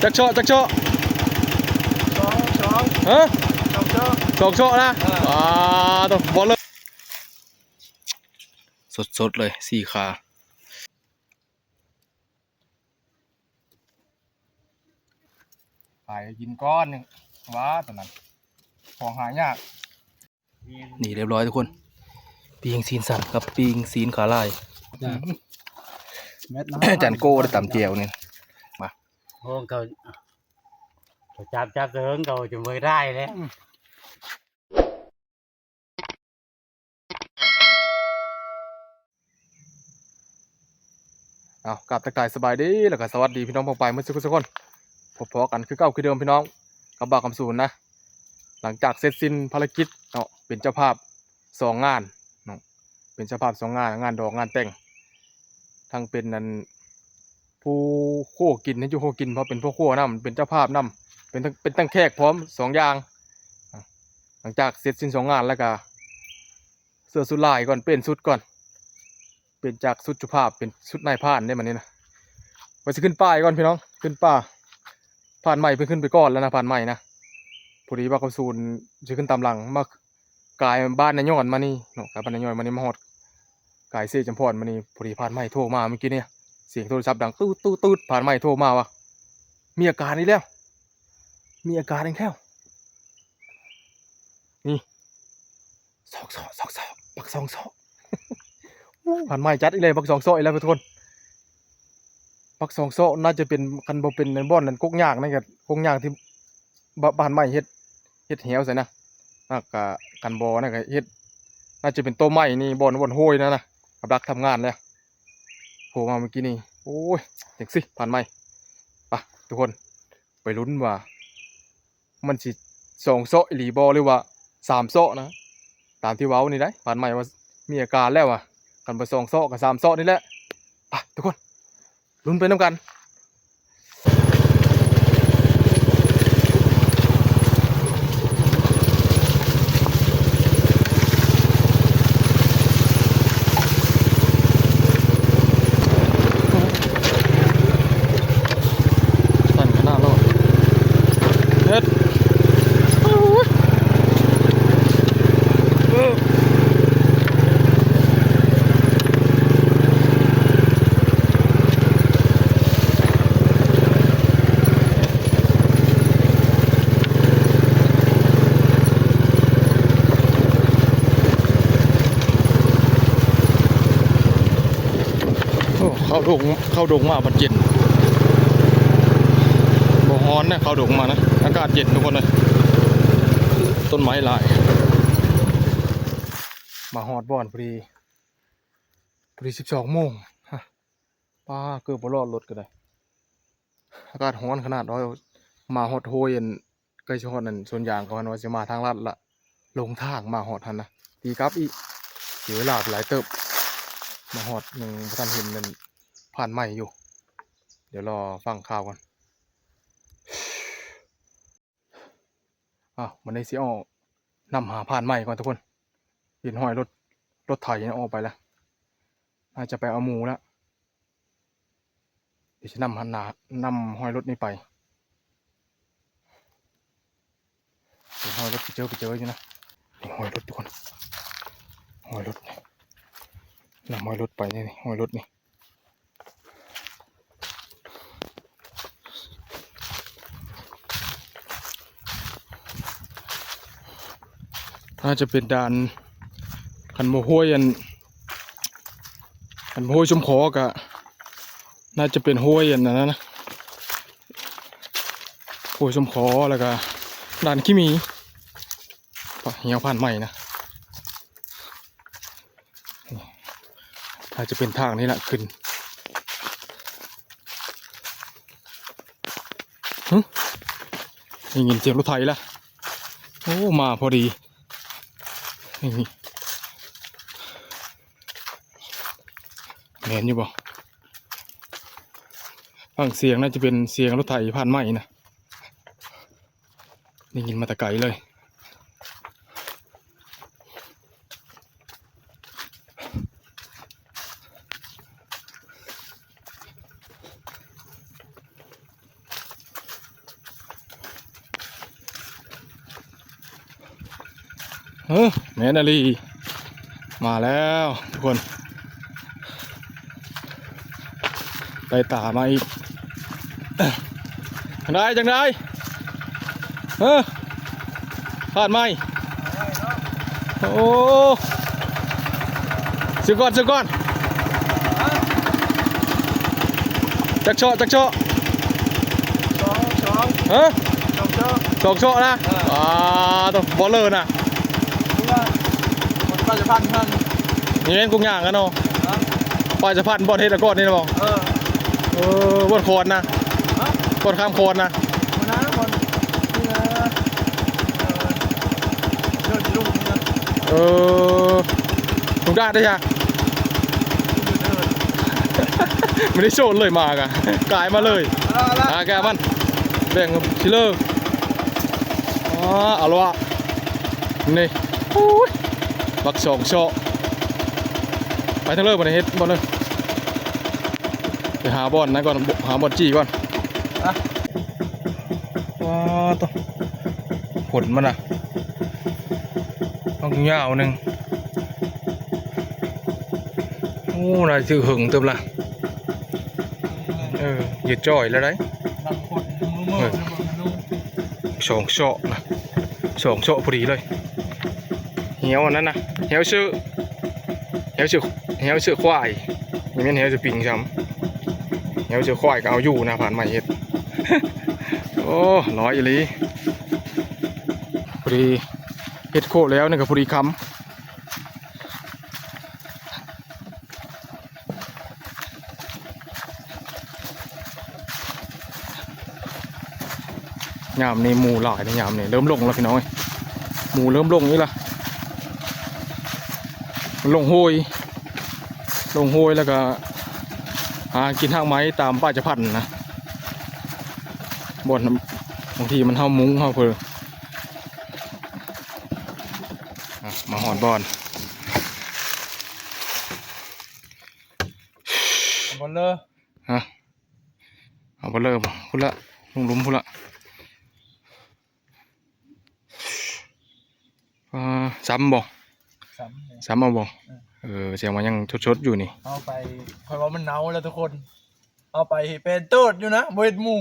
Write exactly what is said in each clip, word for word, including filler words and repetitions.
จักเชาะจักเชาะสองสองฮะสองเชาะสองเชาะนะอ่าอ่าต้องบอลเลย สดๆเลยสี่ขา ขายกินก้อนหนึ่งว้าตอนนั้น ของหายาก นี่เรียบร้อยทุกคน ปิ้งซีนสันกับปิ้งซีนขาลาย จ้ะ อืม เม็ดนะ จันโก้ได้ตำแจ่วนี่ มา โอ้เขาเขาจับจับเถิงเขาจะไม่ได้แล้ว เอากราบทักทายสบายดีแล้วก็สวัสดีพี่น้องปองไปเมื่อสักครู่สักคน พบพอกันคือเก่าคือเดิมพี่น้อง กับบ่าวคำสูนนะ หลังจากเสร็จสิ้นภารกิจเนาะ เป็นเจ้าภาพสองงานเนาะ เป็นเจ้าภาพสองงาน งานดอกงานแต่ง ทั้งเป็นอันผู้โคกินให้อยู่โคกิน เพราะเป็นพ่อครัวนำ เป็นเจ้าภาพนำ เป็นทั้ง เป็นทั้งแขกพร้อมสองอย่าง หลังจากเสร็จสิ้นสองงานแล้วก็ เสื้อสุดลายก่อน เปลี่ยนชุดก่อน เปลี่ยนจากชุดสุภาพเป็นชุดนายพรานได้มานี่นะ ว่าสิขึ้นป่าก่อนพี่น้อง ขึ้นป่า พรานใหม่เพิ่นขึ้นไปก่อนแล้วนะ พรานใหม่นะ พอดีบ่าวคำสูนสิขึ้นตามหลัง มากายบ้านนายย้อนมานี่เนาะ กายบ้านนายย้อนมานี่มาฮอด กายเซจำพรมานี่ พอดีพรานใหม่โทรมาเมื่อกี้เนี่ย เสียงโทรศัพท์ดังตุ๊ดตุ๊ดตุ๊ด พรานใหม่โทรมาว่า มีอาการอีกแล้ว มีอาการอีกแล้ว นี่ ซอกซอกซอกซอกปักซองซอก โอ้ พรานใหม่จัดอีกเลยปักซองซอกอีกแล้วทุกคน ปักซองซอกน่าจะเป็น คันบ่เป็นในบ่อนนั้นกกยางนั่นก็กกยางที่บ- พรานใหม่เฮ็ด เฮ็ดแหวใส่นะ น่าก็ คันบ่นั่นก็เฮ็ด น่าจะเป็นโตใหม่นี่ บ่อน บ่อนโฮยนั่นนะ กับดักทำงานแล้ว โผล่มาเมื่อกี้นี่ โอ้ย จังสิ พรานใหม่ ไป ทุกคน ไปลุ้นว่า มันสิสองซอกอีหลีบ่ หรือว่าสามซอกนะ ตามที่เว้านี่ได้ พรานใหม่ว่ามีอาการแล้วว่ะ คันบ่สองซอกก็สามซอกนี่แหละ ไป ทุกคน ลุ้นไปนำกัน สั่นขนาดโลด เฮ็ด โอ้ เข้าดง เข้าดงมาบัดเย็น บ่ฮ้อนนะ เข้าดงมานะ อากาศเย็นทุกคนเลย ต้นไม้หลาย มาฮอดบ่อนพอดี พอดีสิบสองโมง ฮะ ป้า เกือบบ่รอดรถก็ได้ อากาศฮ้อนขนาด ว่ามาฮอดโฮยอัน ใกล้สิฮอดนั่นสวนยางเขาหั่น ว่าสิมาทางลัดละ หลงทางมาฮอดหั่นนะ ตีกลับอีก เสียเวลาไปหลายเติบ มาฮอดยังบ่ทันเห็นนั่นพรานใหม่อยู่ เดี๋ยวรอฟังข่าวก่อน อ้าว มันได้สิออกนำหาพรานใหม่ก่อนทุกคน เห็นฮอยรถ รถไถออกไปแล้ว น่าจะไปเอาหมูแล้ว เดี๋ยวจะนำหันหน้านำฮอยรถนี้ไป เห็นฮอยรถไปเจอไปเจออยู่นะ นี่ฮอยรถทุกคน ฮอยรถนี่ นำฮอยรถไปนี่ นี่ฮอยรถนี่ น่าจะเป็นด่าน คันบ่ห้วยอัน คันบ่ห้วยชุมขอก็ น่าจะเป็นห้วยอันนั้นนะ ห้วยชุมขอ แล้วก็ด่านขี้หมี ปะ เหี่ยวพรานใหม่นะ นี่ น่าจะเป็นทางนี้แหละขึ้น หึ ได้ยินเสียงรถไถแล้ว โอ้ มาพอดี นี่ แม่นอยู่บ่ ฟังเสียงน่าจะเป็นเสียงรถไถพรานใหม่นะ ได้ยินมาแต่ไกลเลย เ เออ แม่นอีหลี มาแล้วทุกคน ได้ตามาอีก จังได๋ จังได๋ เออ ผ่านไหม โอ้ สิก่อน สิก่อน จักเชาะ จักเชาะ สอง สอง ฮะ สอง สอง สองเชาะนะ เออ อ่า ตัวบอลเลอร์นะ เพื่อมันก็จะพันพัน นี่แม่นกุ้งย่างกันเนาะ ฮะ ป้ายสะพานบ่อนเฮ็ดก่อนนี่นะบ่ เออ เออ บ่อนคอนนะ ฮะ บ่อนข้ามคอนนะ บ่อนนะ บ่อนนี่นะ เออ เดินลุงนี่นะ เออ ลุงดาได้จ้ะ ไม่ได้โซนเลยมากะ กายมาเลย เอาละ เอาละ อ่า แกมัน แบ่งทีละ อ๋อ เอาละวะ นี่ โอ้ย บักสองเชาะ ไปทางเลิกบ่อนเฮ็ดบ่อนเลิก ไปหาบ่อนนะก่อน หาบ่อนจี้ก่อน อ่ะ ว้า ตัว ผลมันน่ะ ต้องยาวหนึ่ง โอ้ น่าจะถือหึงเติบละ เออ อย่าจ่อยแล้วได้ บางคนมือมือ เออ แล้วมันรู้ สองเชาะนะ สองเชาะพอดีเลย เหี่ยวอันนั้นนะ เหี่ยวเสื้อ เหี่ยวเสื้อ เหี่ยวเสื้อควาย นี่แม่นเหี่ยวเสื้อปิงซ้ำ เหี่ยวเสื้อควายก็เอาอยู่นะ ผ่านมาเฮ็ด โอ้ ร้อยอีหลี พอดี เฮ็ดโคแล้วนี่ก็พอดีคำ ยามนี้หมู่หลายนะ ยามนี้เริ่มลงแล้วพี่น้องเอ้ย หมู่เริ่มลงนี่ละ ลงห้วย ลงห้วยแล้วก็ หากินหากไม้ตามป่าจะพันนะ บ่อน บางทีมันเฮามุ้งเฮาเผลอ อ่ะ มาหอดบ่อน เอาบ่อนเลย ฮะ เอาบ่อนเลยบ่ พุ้นละ ลงหลุมพุ้นละ อ่า ซ้ำบ่ ซ้ำเลย ซ้ำเอาบ่ เออ เออ แสดงว่ายังสดๆอยู่นี่ เอาไป เพราะว่ามันเน่าแล้วทุกคน เอาไปเป็นเติดอยู่นะ บ่เห็นหมู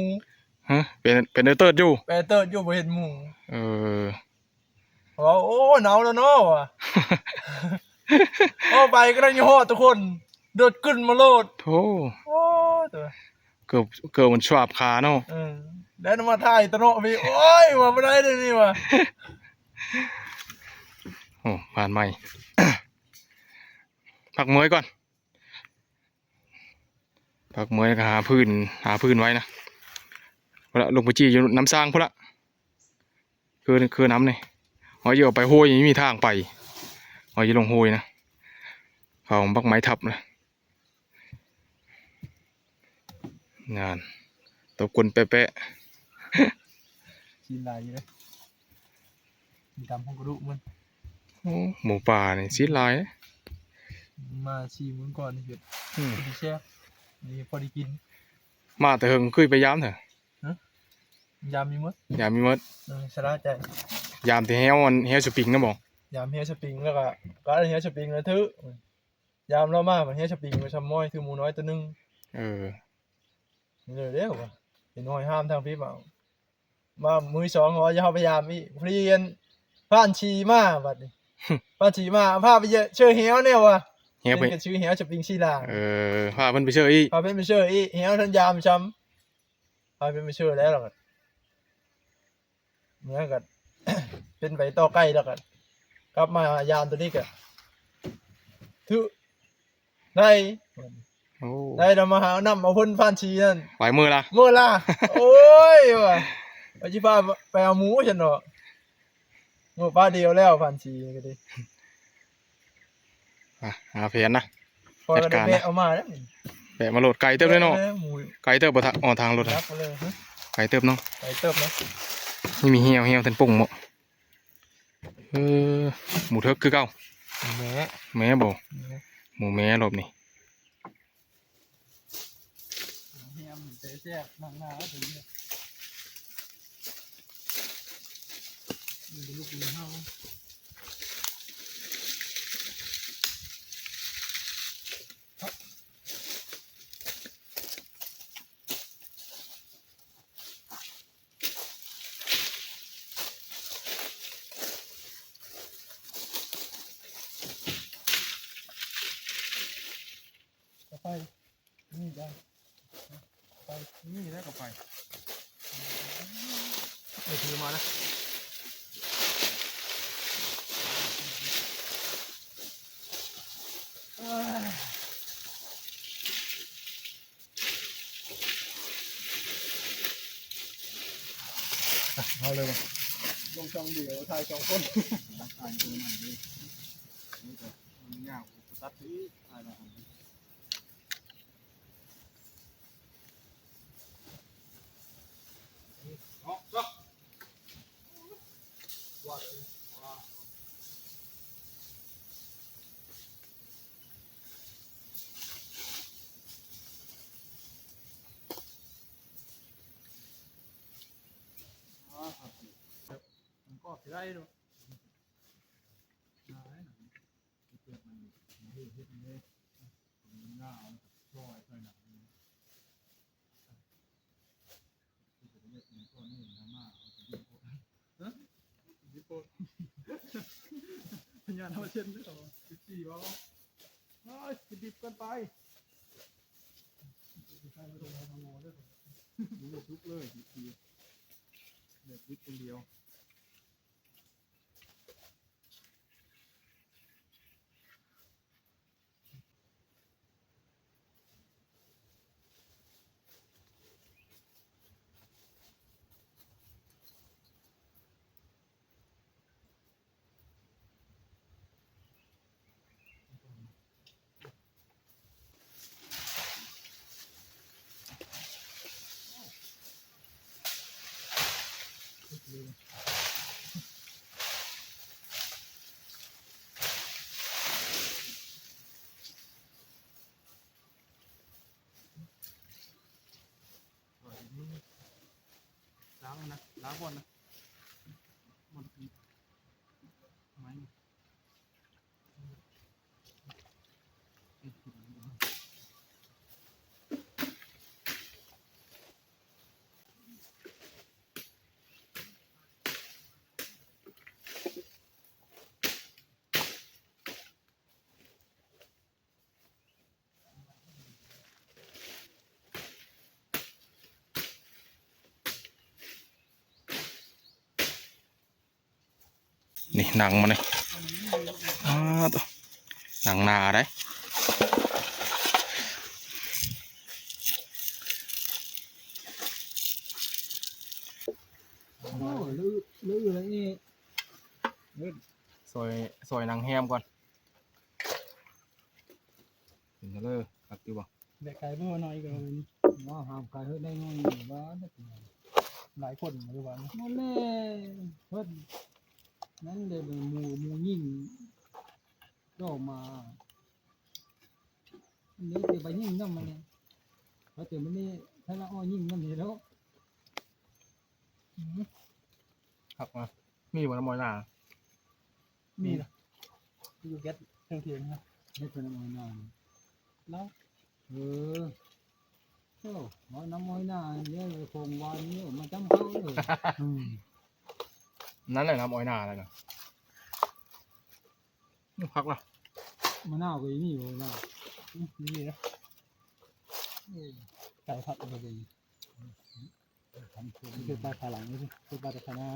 ฮะ เป็น เป็นเติดอยู่ เป็นเติดอยู่ บ่เห็นหมู เออ ว่า โอ้ เน่าแล้วเนาะว่ะ เอาไปก็ได้ยี่ห้อทุกคน โดดขึ้นมาโลด โธ่ โอ้ ตัว เกือบ เกือบมันฉวาบขาเนาะ เออ ได้นำมาถ่ายตะเนาะพี่ โอ้ย ว่าบ่ได้เลยนี่ว่ะ โอ้ ผ่านใหม่ พักเมื่อยก่อน พักเมื่อยก็หาพื้น หาพื้นไว้นะ พุ้นละ ลงไปจี้อยู่น้ำสร้างพุ้นละ คือ คือน้ำนี่ เอาอยู่ไปห้วย ไม่มีทางไป เอาอยู่ลงห้วยนะ เขาบักไม้ทับนะ งาน ตบกวนแปะๆ ชิ้นลายอยู่เลย มีตามห้องกระดูกมัน โอ้ หมูป่านี่ชิ้นลาย มาสี่มื้อก่อนนี่เห็ด อืม พอดีแซ่บ นี่พอดีกิน มาแต่เฮิงคือไปยามเถอะ ฮะ ยามมีมด ยามมีมด เออ สะลาใจ ยามที่แฮวอัน แฮวสปริงนะบ่ ยามแฮวสปริงแล้วก็ ก็แฮวสปริงแล้วถือ ยามเรามา มันแฮวสปริงไปซ้ำม้อย คือหมูน้อยตัวหนึ่ง เออ นี่เลยเด้อว่ะ เห็นห้อยห้ามทางพี่บ่าว มามื้อสอง เขาว่าจะเข้าไปยามอีก เพิ่นผ่านชีมาบัดนี้ ผ่านชีมา พาไปเยอะ เชื่อแฮวเนี่ยว่ะ แฮวไป เพิ่นก็ชื่อแฮวสปริงชีลา เออ พาเพิ่นไปเชื่ออีก พาเพิ่นไปเชื่ออีก แฮวทันยามซ้ำ พาเพิ่นไปเชื่อแล้วล่ะ เมื่อก็ เป็นไปต่อไกลแล้วก็ กลับมายามตัวนี้ก็ ถือ ได้ โอ้ ได้แล้วมาหาน้ำเอาพ่นผ่านชีนั่น ไปมื้อละ มื้อละ โอ้ยว่ะ ว่าสิพาไปเอาหมูฉันเนาะ มื้อป้าเดียวแล้วผ่านชีก็ดี อ่ะ หาแผนนะ พอก็ได้ จัดการนะ แวะเอามาแล้วนี่ แวะมาโหลดไกลเติบเลยเนาะ แวะหมู ไกลเติบบ่ทะ อ๋อ ทางรถอะ รับไปเลยฮะ ไกลเติบเนาะ ไกลเติบเนาะ นี่มีเหี่ยว เหี่ยวเต็มปุ่งหมด เออ หมูเถิกคือเก่า แม่ แม่บ่ แม่ หมูแม่รอบนี้ เหี่ยวมันแซ่บๆ นั่งหน้าก็ถึงเนี่ย มันเป็นลูกปืนเฮา ไป นี่ได้ ไป นี่แล้วก็ไป เออ ถือมานะ เอาเลยว่ะ ลงช่องเดียว ถ่ายสองคน ถ่ายตัวนั้นเลย นี่ก็มันยาก กูตัดที่ถ่ายมา มันก็สิได้เนาะ ได้นะ เฮ็ดมัน เฮ็ดเลย มันง่าย ซอย ซอยหนัง ฮะ ดิบโพด พญาธรรมเชษเด้อ สิบสี่บ่ โอ้ย สิดิบเกินไป สิใส่ไปตรงหัวเด้อ มันบ่สุกเลย สิบสี่ แบบดิบคนเดียว ล้างนะ ล้างก่อนนะ มันไม้ นี่หนังมันนี่ อ่า ตัว หนังหนาได้ โอ้ ลือ ลืออะไรนี่ ซอย ซอยหนังแฮมก่อน เป็นเด้อ คักอยู่บ่ แบกไก่บ่หน่อยก็เอาไปนี่ ว่าห้ามขายเฮ็ดได้น้อยอยู่บ้าน หลายคนหรือว่า นั่นแหละ เพิ่น นั่นเลย หมู่ หมู่ยิ่ง ก็มา อันนี้เตะไปยิ่งนำมันเนี่ย เขาเตะมันนี่ ถ้าละอ้อยิ่งนำนี่แล้ว อืม คักมา มีบ่น้ำอ้อยหน้า มีนะ อยู่แก๊สเทิงเทียงนะ เฮ็ดเป็นน้ำอ้อยหน้า แล้ว เออ โอ้ เอาน้ำอ้อยหน้าเนี่ย ของหวานเนี่ย มาจ้ำเขาเลย อืม นั่นแหละน้ำอ้อยหน้าแล้วนะ อืม คักละ มะนาวก็ยังมีอยู่นะ อืม มีนะ เออ ใส่ผักก็ดี ทำคือ คือปลาขาหลังนี่สิ คือปลาตะขะนา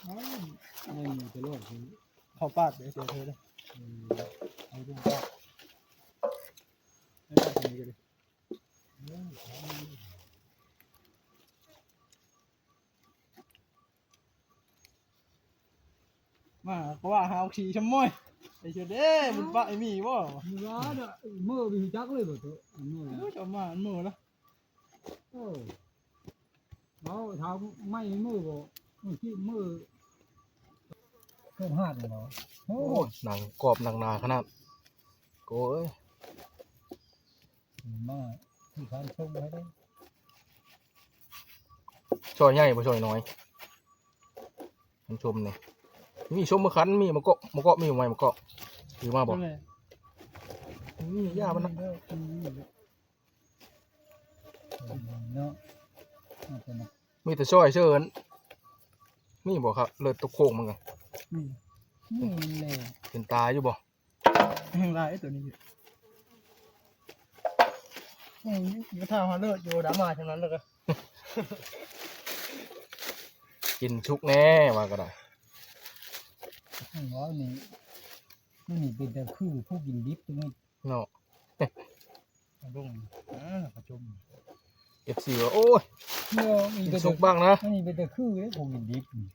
อ้าว ไม่มีไปโลดเลย เข้าปากเดี๋ยวเสียเธอเลย อืม เอาเรื่องปาก ไม่ปากทำไมกันเลย เออ มาก็ว่าหาเอาขี่ชะม้อย ไอ้เจ้าเด้ บุญปะไอ้มีบ่ มีว่าเด้อ เมื่อมีจักเลยบ่ตัว เมื่อนะ โอ้ย เจ้ามาเมื่อละ เออ เอาเท้าไม่เมื่อบ่ เมื่อกี้เมื่อ เครื่องหาดเหรอ โอ้ โอ้ย หนังกรอบหนังหนาขนาด โอ้ย มาที่ร้านชงไว้เด้อ ซอยใหญ่บ่ซอยน้อย มันชมนี่ มีชมมะขัน มีมะเกาะ มะเกาะ มีไม้มะเกาะ ถือมาบ่ นั่นแหละ มีย่ามันนะ อืม เนาะ น่าจะนะ มีแต่ซอยเชิญ มีบ่ครับ เลือดตกโค้งมันไง อืม นี่แหละ เป็นตาอยู่บ่ ลายตัวนี้ อืม กระทะเฮาเลิศอยู่ดราม่าทั้งนั้นเลย กินชุกแน่ว่าก็ได้ อืม ว่านี่ นี่เป็นแต่คือผู้กินดิบตรงนี้ เนาะ เอาลง อ่า ประชุม เอฟซี ว่า โอ้ย เนาะ มี กิน แต่ ชุกบ้างนะ อันนี้เป็นแต่คือเลยผู้กินดิบนี่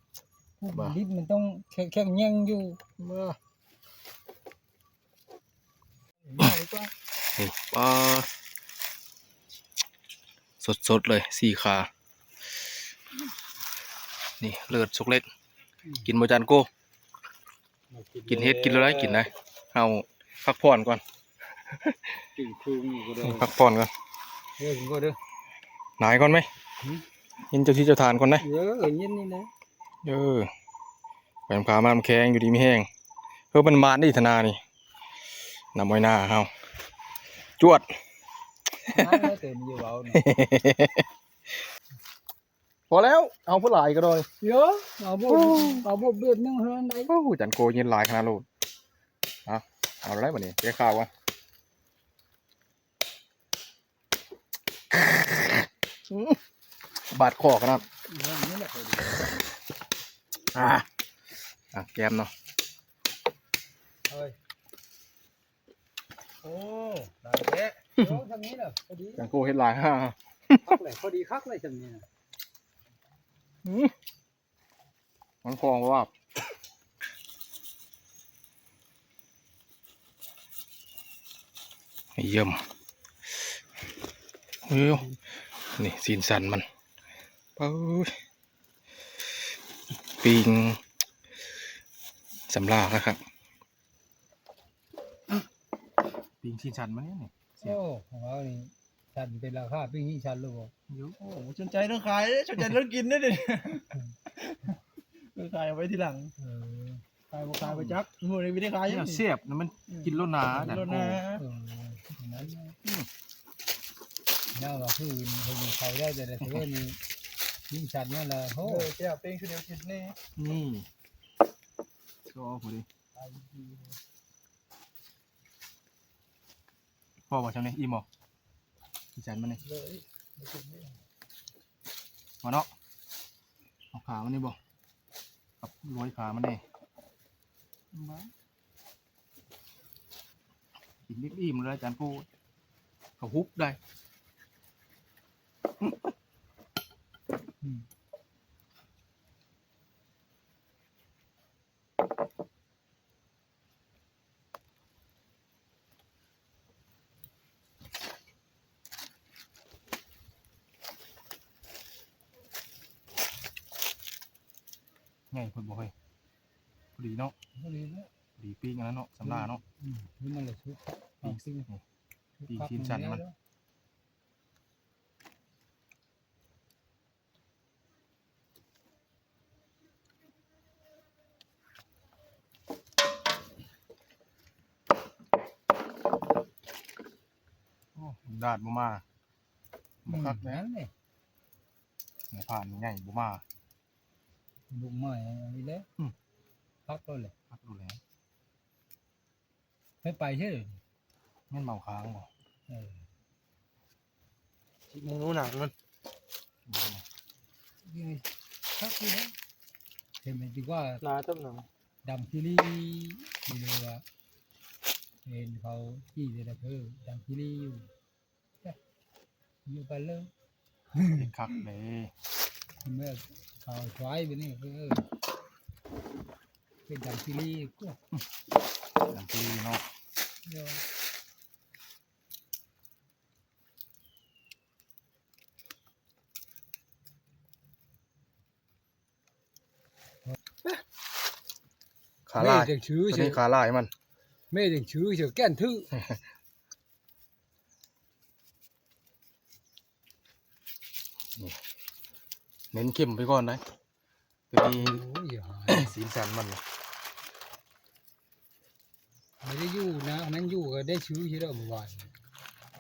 ผู้กิน บ้า ดิบมันต้องแค่ แค่แย่งอยู่ เมื่อ มาดีกว่า นี่ ปลา สดๆเลย สี่ขา นี่ เลือดชุกเล็ก อืม กินบ่จานโก้ มา กินเฮ็ด กินแล้วได้ กินได้ เฮาพักผ่อนก่อน กินครึ่งก็ได้ พักผ่อนก่อน เด้อ กินก่อนเด้อ หนายก่อนไหม หืม ยินเจ้าที่เจ้าทานก่อนนะ เออ ยินนี่นะ เออ ไปนำพามาน้ำแข็งอยู่ดีมีแฮง เฮ้ย มันมานนี่ธนานี่ นำไว้หน้าเฮา จวด นั่นแหละเต็มอยู่เว้านี่ พอแล้ว เอาผู้หลายก็ได้ เดี๋ยว เอาพวก โอ้ เอาพวกเบียดนึ่งเท่านั้นได้ โอ้ จันโกเย็นหลายขนาดโลด เอา เอาอะไรบัดนี้ แก้ข่าววะ อื้อบาดคอขนาด เรื่องนี้แหละพอดี อ่า อ่ะ แกมเนาะ เฮ้ย โอ้ ได้แล้ว โอ้ ทางนี้เหรอ พอดี จังโกเฮ็ดหลายฮะ คักเลย พอดีคักเลยทางนี้นะ อืม มันฟองว่า เยี่ยม โอ้ย นี่ ซีนสันมัน เอ้ย ปิ้ง สำลาครับ ปิ้งซีนสันมันนี่ โอ้ ของเรานี่ สันเป็นราคาปิ้งนี่สันเลยบ่ อยู่ โอ้ สนใจเรื่องขายเด้อ สนใจเรื่องกินเด้อเดี๋ยวนี้ เรื่องขายเอาไว้ทีหลัง เออ ขายบ่ขายบ่จัก มื้อนี้ไม่ได้ขาย เนี่ย เสียบนะมัน อืม กินโลนา กินโลนา จันโก้ เออ อันนั้นนะ อืม แล้วว่าคือเห็นเขาได้แต่ละเทื่อนี่ ยิ่งสันนั่นแหละ โอ้ เออ แก้วเป้งคือเดียวกินนี่ นี่ ก็เอาพอดี ขายดี พอบ่ช่ำนี่ อิ่มบ่ อีสานมันนี่ เลย มาเนาะ เอาขามันนี่บ่ กับร้อยขามันนี่ บ้า กินอิ่มๆเลยอาจารย์ปู เขาฮุบได้ อืม ไงเพิ่นบอกเฮ้ย พอดีเนาะ พอดีเนาะ พอดีปิ้งอันนั้นเนาะ สำลาเนาะ อืม นี่มันเลยชุบ ปิ้ง ปิ้ง ปิ้งชิ้นสันมัน โอ้ ดาดบ่มา บ่คัก อืม นั่นนี่ ในผ่านใหญ่บ่มา ลูกใหม่อันนี้แหละ อืม พักแล้วแหละ พักแล้วแหละ ไม่ไปใช่เหรอ แม่นเมาค้างบ่ เออ สิเมนูหนังมัน อืม นี่ไง พักอยู่นะ เห็นไหมดีกว่า หนาจังหนัง ดำขี้ลี่อยู่เลยว่ะ เห็นเขาขี่แต่ละเธอดำขี้ลี่อยู่ อยู่กันเลย คักเลย เมื่อเขาสวายไปนี่ เออ เป็นดำขี้ลี่กู ดำขี้ลี่เนาะ เดี๋ยว ขาลาย แม่จังชื่อ ตัวนี้ เสีย ขาลายมัน แม่จังชื่อเสียแก่นทื่อ นี่ เน้นเข้มไปก่อนนะ ตัวนี้ โอ้ย อย่าหา สีสันมันนะ ไม่ได้อยู่นะ อันนั้นอยู่ก็ได้ชื่ออยู่แล้วเมื่อวาน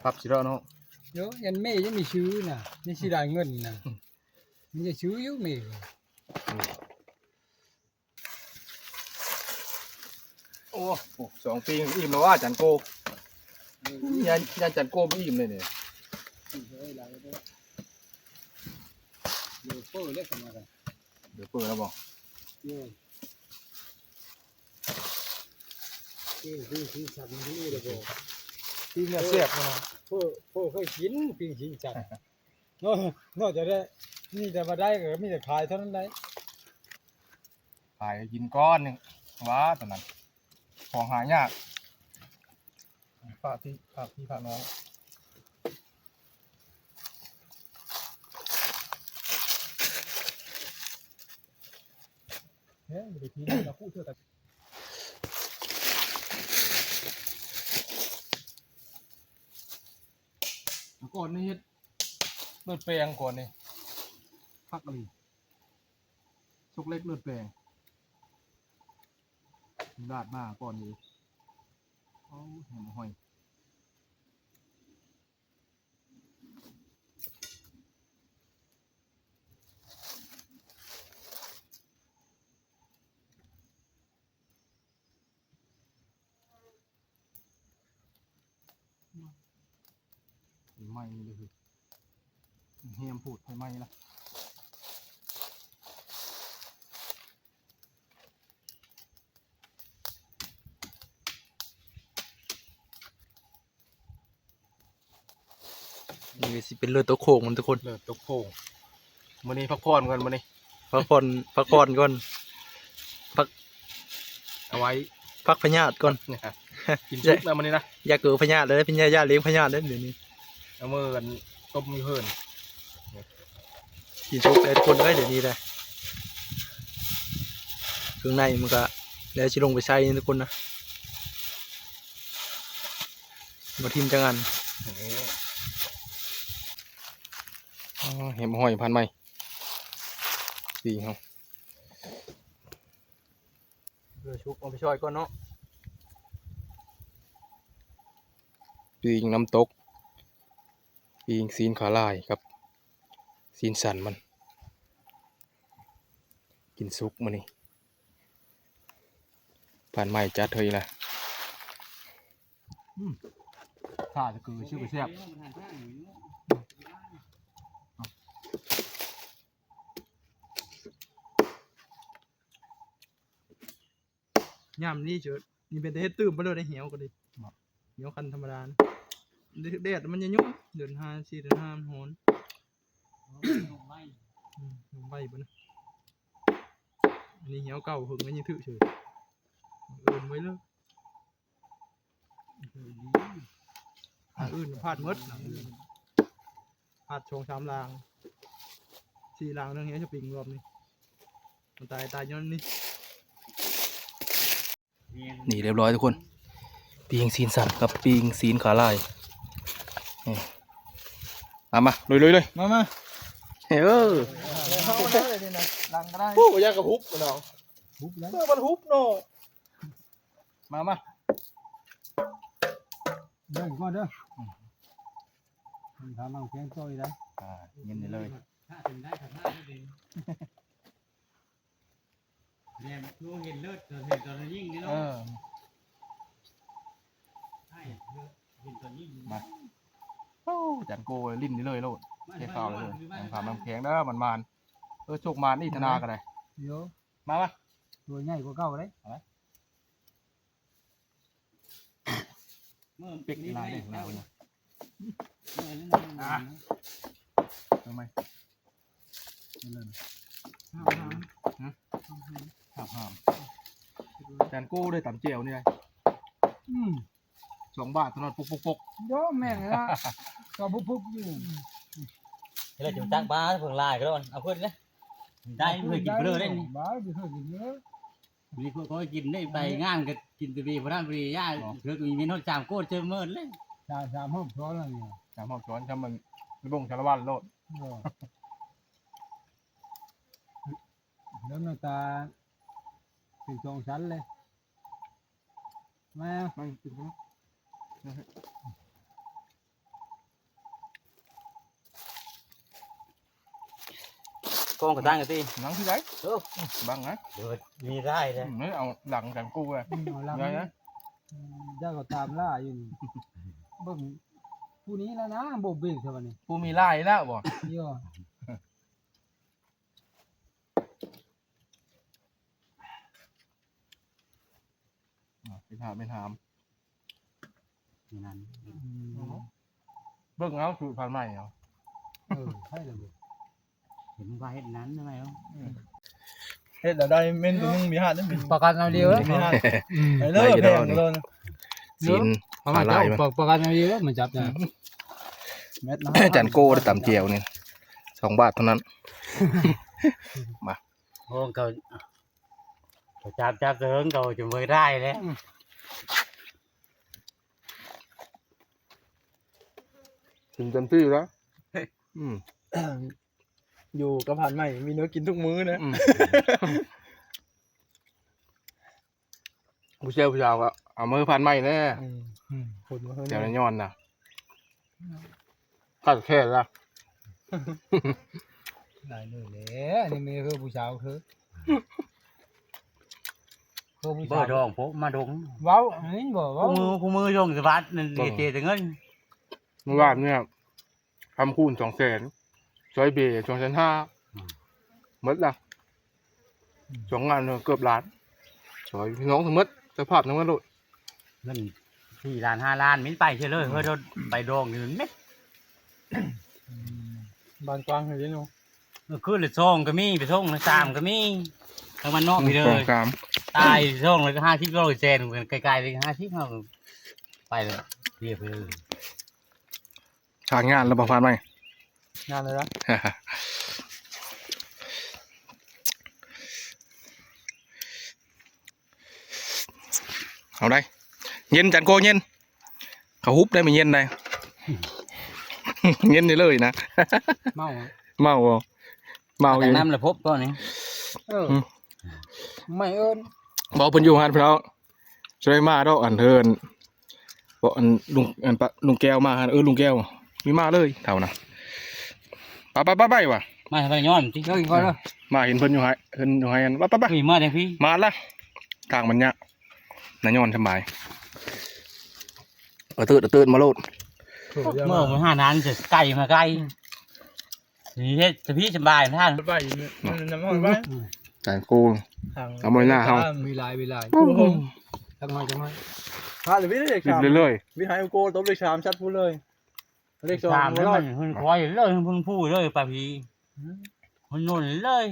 ปรับสิแล้วเนาะ เดี๋ยวยันแม่ยังมีชื่อนะ ยังสิได้เงินนะ อืม มันจะชื่ออยู่แม่ อืม โอ้ โอ้โห สองปีอิ่มแล้วว่าจันโก ยันยันจันโกไม่อิ่มเลยเนี่ย เดี๋ยวเปิดเลยกันนะ เดี๋ยวเปิดแล้วบอก เนี่ย นี่คือสีสันนี่เลยบอก ปีงเนี่ยแซ่บนะ เปิดเปิดเคยกินปีงสีสัน นอกนอกจากได้ นี่แต่มาได้ก็มีแต่ขายเท่านั้นได้ ขายกินก้อนหนึ่ง ว้า ตอนนั้น ของหายาก ฝากพี่ ฝากพี่ ฝากน้อง เฮ้ย อย่าไปทิ้งนะ พูดเถอะ แต่ ก่อนนี่เฮ็ด เลือดแปลงก่อนนี่ พักอะไร สุกเล็กเลือดแปลง ลาดมาก่อนนี้ โอ้ แหมหอย ไหม้เลย เฮียมพูดให้ไหม้ละ นี่ก็สิเป็นเลือดตกโค้งมันทุกคน เลือดตกโค้ง มื้อนี้พักผ่อนก่อนมื้อนี้ พักผ่อน พักผ่อนก่อน พัก เอาไว้ พักพยาธิก่อน กินซุปแล้วมื้อนี้นะ อย่าเกิดพยาธิเลย เป็นยา ยาเลี้ยงพยาธิเลยเดี๋ยวนี้ เอามือกันต้มอยู่เพิ่น กินซุปเลยทุกคนเอ้ย เดี๋ยวนี้เลย เครื่องในมันก็ แล้วสิลงไปใส่ทุกคนนะ บ่ทิ่มจังอัน อ๋อ เห็นหอยพันใหม่ ปีงเฮา เดี๋ยวชุบเอาไปช่อยก่อนเนาะ ปีงน้ำตก ปีงซีนขาลายครับ ซีนสันมัน กินซุกมื้อนี้ พันใหม่จัดเฮ้ยละ อืม ถ้าจะคือชื่อไปแซ่บ ยามนี้เจอ นี่เป็นแต่เฮ็ดตื่มไปเลยได้เหี่ยวก็ดี ครับ เหี่ยวคันธรรมดานะ แดดมันจะยุ่ง เดือนห้า สี่ เดือนห้ามันฮ้อน อืม ลงใบบ่นะ อันนี้เหี่ยวเก่า หึงมันยังถือเฉย เอิ้นไว้เลย อันอื่นพลาดหมด พลาดสองสามลาง สี่ลางเรื่องเฮียจะปิงรอบนี้ มันตาย ตายย้อนนี่ นี่เรียบร้อยทุกคน ปีงซีนสันกับปีงซีนขาลาย นี่ เอามา ลุยๆ เลย มา มา เฮ้ย เออ เอาได้เลยนี่นะ ลังก็ได้ โอ้ย ยากระหุบเนาะ หุบแล้ว เออ มันหุบเนาะ มา มา เด้อก่อนเด้อ อืม มีขามังเพียงต่อยนะ อ่า เย็นเลย ถ้าถึงได้ ถ้าถึงได้ แหม คือเห็นเลือด เห็นตอนยิงนี่เนาะ เออ ใช่ เห็นตอนยิง มา โอ้ จันโกลิ้นนี่เลยโลด มา เทข้าวเลย มา มา มา น้ำขามน้ำแข็งเด้อ มันมาน เออ โชคมานนี่ธนาก็ได้ เดี๋ยว มา มา ตัวใหญ่กว่าเก่าเลย เอาไหม เมื่อ เป๊ก นี่ ลายได้ของเราเนี่ย เมื่อนี่ อ่ะ ทำไม นี่เลย ห้ามห้าม ฮะ ห้ามห้าม ห้ามห้าม จานกู้ได้ตำเจียวนี่ไง อืม สองบาทเท่านั้น ปกปกปก โยมแม่งละ ก็บุบบุบอยู่ เฮ้ย จังจักบ้าเพิ่งลายก็แล้ว เอาขึ้นเลย ได้เพิ่งกินเบลอได้นี่ บ้าเพิ่งกินเบลอ มีพวกเขากินได้ไปงานก็กินแต่เบียร์พนันบุรีย่า อ๋อ เธอก็มีเมนูสามโคตรเจอเมินเลย สาม สามห้องซ้อนอะไรเนี่ย สามห้องซ้อน ถ้ามันบ่งสารวัตรโลด เออ แล้วหน้าตาเป็นสองชั้นเลย มา มากินกันนะ โ กองกระด้างกันสิ หนังที่ไหน เออ บังนะ เดี๋ยวมีได้เลย อืม เอาหลังกันกู้เลย อืม เอาหลัง ได้นะ อืม ย่าก็ตามล่าอยู่นี่ เบิ่ง ผู้นี้แล้วนะ บ่เบรกเท่านี้ ผู้มีลายแล้วบ่ เดี๋ยว อ่ะ ไปถาม ไปถาม นี่นั่น อืม เบิ่งเอาสูตรผ่านใหม่เอา เออ ใช่เลยบ่ เห็นว่าเฮ็ดนั้นทำไมวะ อืม เฮ็ดแล้วได้เม่นตัวหนึ่งมีห้าได้มี ประกันเอาเดียว มีห้า อืม ไอ้เลิศ ได้อยู่ แพง แล้ว เลยนะ ศีล เอามา ขาลาย จับ มัน ประกันเอาเดียว มันจับนะ อืม เม็ดละ จันโก้ได้ตำแจ่วนี่ สองบาทเท่านั้น มา โอ้ เขา เขาจับ จับเถิงเขาจะไม่ได้แล้ว กินเต็มที่แล้ว อืม อยู่กับผ่านใหม่ มีเนื้อกินทุกมื้อนะ อืม ผู้เชี่ยวชาญก็เอามือผ่านใหม่แน่ อืม อืม คนมาเพิ่ม แจ่วย้อนนะ กัดแค่ละ ได้เลยแหละ อันนี้มีคือผู้สาวคือ คือผู้ บ่ สาว ดองพกมาดง เว้า อันนี้บ่ คู่ เว้า มือ คู่มือช่วงสวัสดิ์นั่น บ่ เสียแต่เงิน เมื่อวานเนี่ย ทำคูณสองแสน ซอยเบย์สองแสนห้า อืม หมดละ อืม สองงานเนี่ยเกือบล้าน ซอยพี่น้องทั้งหมด สภาพทั้งหมดโลด เงินสี่ล้านห้าล้าน มินไปเฉยเลย เฮ้ย โดนไปดองอยู่เม็ด อืม บ้านกว้างเลยเนาะ เออ คืนละสองก็มี ไปส่งละสามก็มี ทางบ้านนอกพี่เลย สองสาม ตายส่งแล้วก็ห้าสิบ ร้อยแสน ไกลๆเลย ห้าสิบ เฮาไปเลย เรียบเลย ทางงานแล้วบ่ผ่านไหม งานเลยนะ เอาได้ เย็นจันโกเย็น เขาฮุบได้ไม่เย็นได้ เย็นได้เลยนะ เมาอะ เมาบ่ เมาอยู่ แต่น้ำละพบก็นี่ เออ อืม ไม่เอิ้น บอกเพิ่นอยู่หั้นพี่น้อง ช่วยมาดอกอันเทิน บอกอันลุง อันปะ ลุงแก้วมาหั้น เออ ลุงแก้ว มีมาเลยเท่านะ ไปไปไปไปว่ะ มาไปย้อนที่ เดี๋ยวอีกก่อนเด้อ มาเห็นเพิ่นอยู่ไห้ เพิ่นอยู่ไห้อัน ไปไปไป อุ้ย มาเด้อพี่ มาละ ทางมันยาก นายย้อนสบาย เอาเติด เอาเติดมาโลด เมื่อผมหานั้นจะไก่มาไก่ นี่เฮ็ดสะพีสบายท่าน ไปอยู่เนี่ย น้ำมันไป จานโกง ทาง เอาไว้หน้าเฮา มีหลาย มีหลาย โอ้โห จังหน่อย จังหน่อย พาเลยพี่เลข หยิบ สาม เลยเลย พี่ไฮโกตบเลขสามชัดพูดเลย เลขสอง สาม แล้ว มัน มันคอยเลย มันพูดเลย ปลาผี อืม มันนอนเลย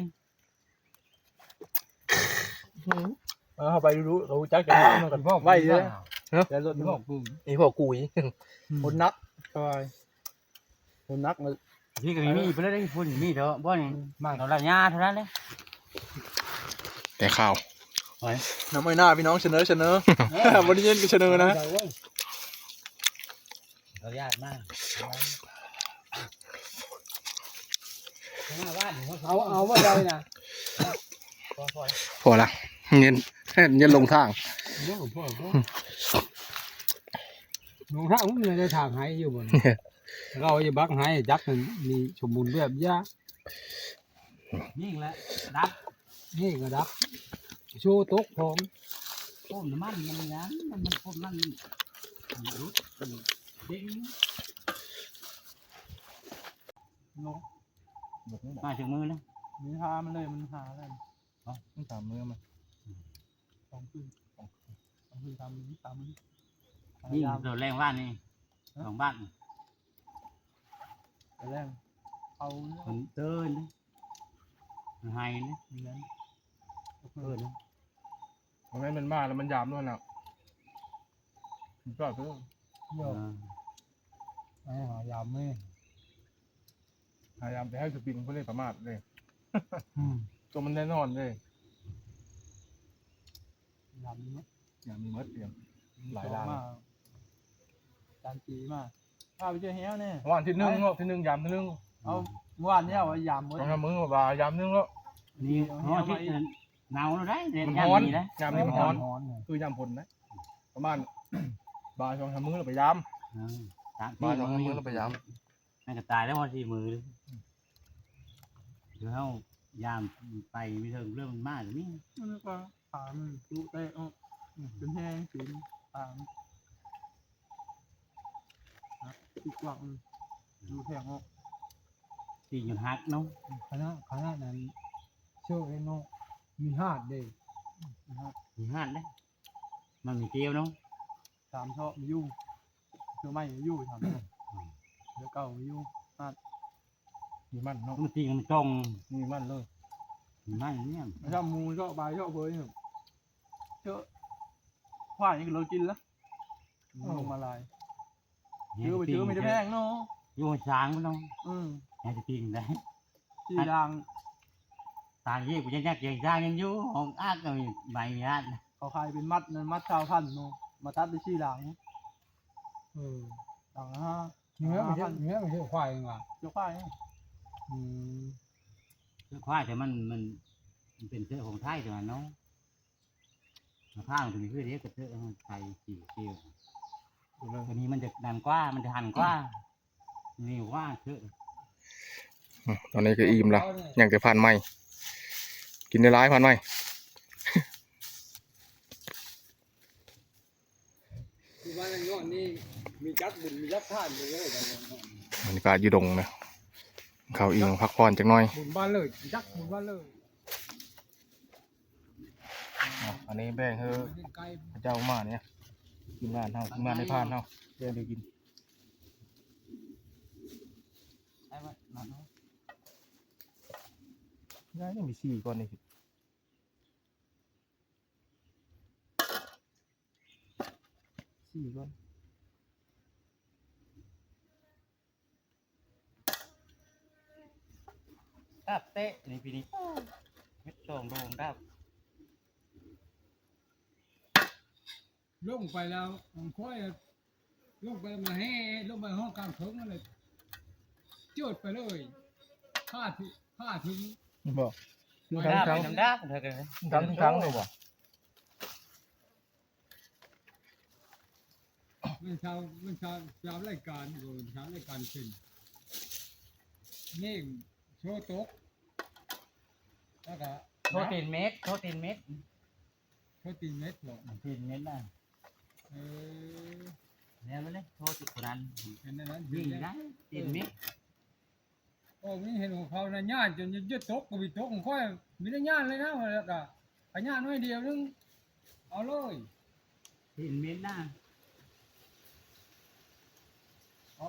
เออ เข้าไปรู้ รู้จักจะมันก็ บอก ไว้เลย บอก เนาะ แต่รถ บอกกู อีพวกกูอีก อืม คนนัก สบาย คนนักเลย พี่ก็มี มีไปเลย ได้พูดมีเถอะ บ่นี่ อืม มากับเราญาเท่านั้นเลย แต่ข้าว น้ำอ้อยหน้าพี่น้องเสนอ เสนอ เออ วันนี้เย็นก็เสนอนะ เอาไว้ เราญาติมาก หน้าบ้านเขาเอา เอามาเลยนะ พอละ เงิน เงินลงทาง เดี๋ยวผมพ่อ พ่อ ลงทางมันเลยได้ทางหายอยู่บน เราจะบักหายจักมันมีสมบูรณ์แบบยาก นี่แหละ ดับ นี่ก็ดับ โชว์ตกพร้อม โอ้ น้ำมันมันยัง มัน มัน พวกมัน มันรุด มันเด้ง ลง มาถึงมือแล้ว มันหามันเลย มันหาอะไร เอ้า มันตามมือมัน สองคืน สองคืน สามมื้อ สามมื้อ นี่ พยายาม ตัวแรงบ้านนี่ ฮะ สองบ้าน ตัวแรง เอาเนี่ย มันเตือนนะ มันไฮนะ เหมือน เออนะ มันไม่ มันมาแล้วมันยามด้วยนะ มันก็คือ เยอะ อ่า ไอ้หายามไม่ หายามแต่ให้สปริงเพื่อเล่นประมาทเลย อืม ตัวมันแน่นอนเลย ยามนี้เนาะ ยามนี้เมิดเดียว หลายล้าน มา จานจีมา พาไปเจอแฮวเนี่ย วันที่หนึ่งเนาะ ที่หนึ่งยามที่หนึ่ง เอา วันเนี่ยว่ายามเมิด สองสามมื้อว่ายามหนึ่งแล้ว นี่ เอาแฮวมาอีก ฮอดที่หนาวแล้วได้เนี่ย มันฮ้อน ยามนี้นะ ยามนี้มันฮ้อน ฮ้อน เนี่ย คือยามฝนนะ ประมาณ บ่ายสองสามมื้อเราไปยาม อ่า สาม บ่ายสองสามมื้อเราไปยาม นั่นก็ตายแล้ววันสี่มื้อเลย เดี๋ยวเฮา ยามไปมีเรื่องเรื่องมันมากนี่ มันก็ถามจุเตะออก อืม เป็นแห้งสินถาม ครับ จุกว้าง อืม ดูแทงออก ตีนจนหักเนาะ คณะ คณะนั้น เชื่อเองเนาะ มีหาดเด้ มีหาด มีหาดเด้ มันมีเกลียวเนาะ สามเทาะมีอยู่ เชื่อไม่มีอยู่ สามเทาะ อืม เชื่อเก่ามีอยู่ หาด มีมันเนาะ มันตีนมันตรง มีมันเลย มีมันเนี่ย ไม่ชอบหมู ชอบปลา ชอบเบยเนี่ย เชื่อ ควายนี่เรากินแล้ว มันลงมาลาย เนี่ย เชื่อไป ตีน เชื่อไม่ได้แพงเนาะ อยู่ช้างมันเนาะ อืม ให้จะตีนได้ สี่ด่าง ตางเรียกกูยังยากยังยากยังอยู่ ห้องอัดก็มีใบมีอัด เขาขายเป็นมัดนั่น มัดซาวพันเนาะ มาตัดได้สี่ด่าง เออ ด่างละห้า เนื้อมันเยอะ ห้าพัน เนื้อมันเยอะควายเองว่ะ เจ้าควาย อืม เจ้าควายแต่มัน มัน มันเป็นเชื้อของไทยแต่ว่าเนาะ มะพร้าวตัวนี้คือเรียกกระเทอะไทยสี่เกลียว ตัวนี้มันจะดันกว่า มันจะหันกว่า นี่ว่าเถอะ อืม ตอนนี้ก็อิ่มแล้ว ยังแต่ผ่านใหม่ กินได้หลายผ่านใหม่ คือว่าในงอนนี่มีจักบุญมีจักทานเลย บรรยากาศอยู่ดงนะ เขาอิ่มพักผ่อนจักหน่อย บุญบ้านเลย จักบุญบ้านเลย อ่ะ อันนี้แบ่งให้ ใกล้ พระเจ้ามาเนี่ย กินงานเฮา กินงานในพานเฮา แบ่งเดี๋ยวกิน ได้ไหม ได้ ยังมีสี่ก่อนนี่ สี่ก่อน ดับเตะนี่ปีนี้ เฮ็ดสองโดงดับ ลงไปแล้ว ของข้อย ลงไปมาแห่ ลงไปห้องกลางเถิงนั่นเลย เจิดไปเลย ผ้าถึง ผ้าถึง บอก ดับ ทั้ง น้ำดับเถอะกัน ทั้งทั้งเลยบอก มันชาว มันชาว ชาวรายการ โดยชาวรายการขึ้น นี่โชว์ตก แล้วก็ โชว์ตีนเม็ด โชว์ตีนเม็ด โชว์ตีนเม็ดบอก ตีนเม็ดน่ะ เออ แล้วมันเลย โชว์จุดคนนั้น เป็นอันนั้น นี่ เป็นอันนั้น นะ ตีนเม็ด โอ้ มีเห็นของเขานะ ย่านจนจะตกก็ไปตกของข้อย มีแต่ย่านเลยนะ แล้วก็ขย่านน้อยเดียวนึง เอาเลย ตีนเม็ดน่ะ เอา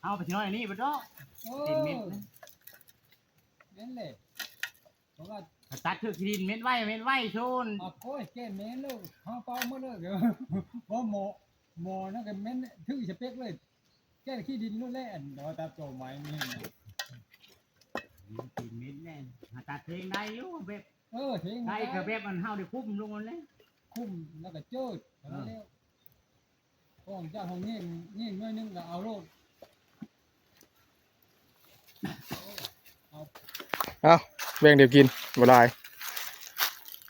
เอาไปที่น้อยนี่บ่ดอก เออ ตีนเม็ดนะ นั่นแหละ เพราะว่า ตัดคือตีนเม็ดไว้ เม็ดไว้โซน เอาโอ้ย แก้เม็ดเลย เอาเป่าหมดเลย เดี๋ยว เพราะหมอ หมอนั่นก็เม็ดถือสเปกเลย แก้ขี้ดินนู่นแหละ อันเดี๋ยวตัดตัวไม้นี่นะ ตีนเม็ดแน่ หาตัดเพลงได้อยู่แบบ เออ เพลงได้ ได้ก็แบบมันเฮาได้คุ้มลงเลย คุ้มแล้วก็เจิด เออ แล้ว ของเจ้าของเงี้ยง เงี้ยงหน่อยนึงก็เอาโลด เอา เอา แบ่งเดียวกิน บ่หลาย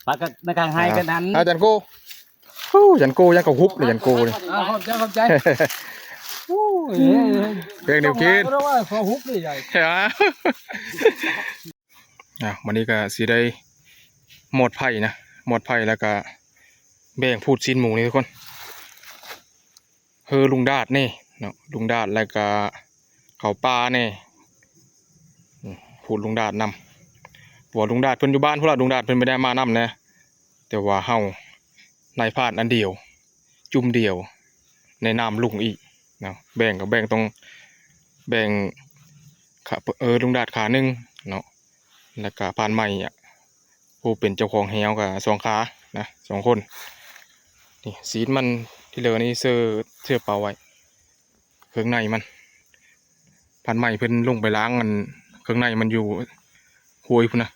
ปลาก็ในกลางไฮกันนั้น อาจารย์โก้ ฮู้ อาจารย์โก้ยังก็ฮุบเลย อาจารย์โก้นี่ อ่า ขอบใจ ขอบใจ ฮู้ แบ่งเดียวกิน ขอฮุบเลยใหญ่ ใช่ไหม อ่ะ วันนี้ก็สิได้หมอดไผ่นะ หมอดไผ่แล้วก็แบ่งพูดชิ้นหมูนี่ทุกคน เฮือลุงดาดนี่เนาะ ลุงดาดแล้วก็เขาป่านี่ อืม พูดลุงดาดนำ เพราะว่าลุงดาดเพิ่นอยู่บ้านพุ้นละ ลุงดาดเพิ่นไม่ได้มานำนะ แต่ว่าเฮา นายพรานอันเดียว จุ่มเดียว ในนามลุงอีกเนาะ แบ่งก็แบ่งต้อง แบ่งขา เออ ลุงดาดขาหนึ่งเนาะ แล้วก็พรานใหม่อะ ผู้เป็นเจ้าของแฮวก็สองขานะ สองคน นี่ ซีนมันที่เหลือนี่เสื้อ เสื้อเปล่าไว้ เครื่องในมัน พรานใหม่เพิ่นลงไปล้างอัน เครื่องในมันอยู่ห้วยพุ้นนะ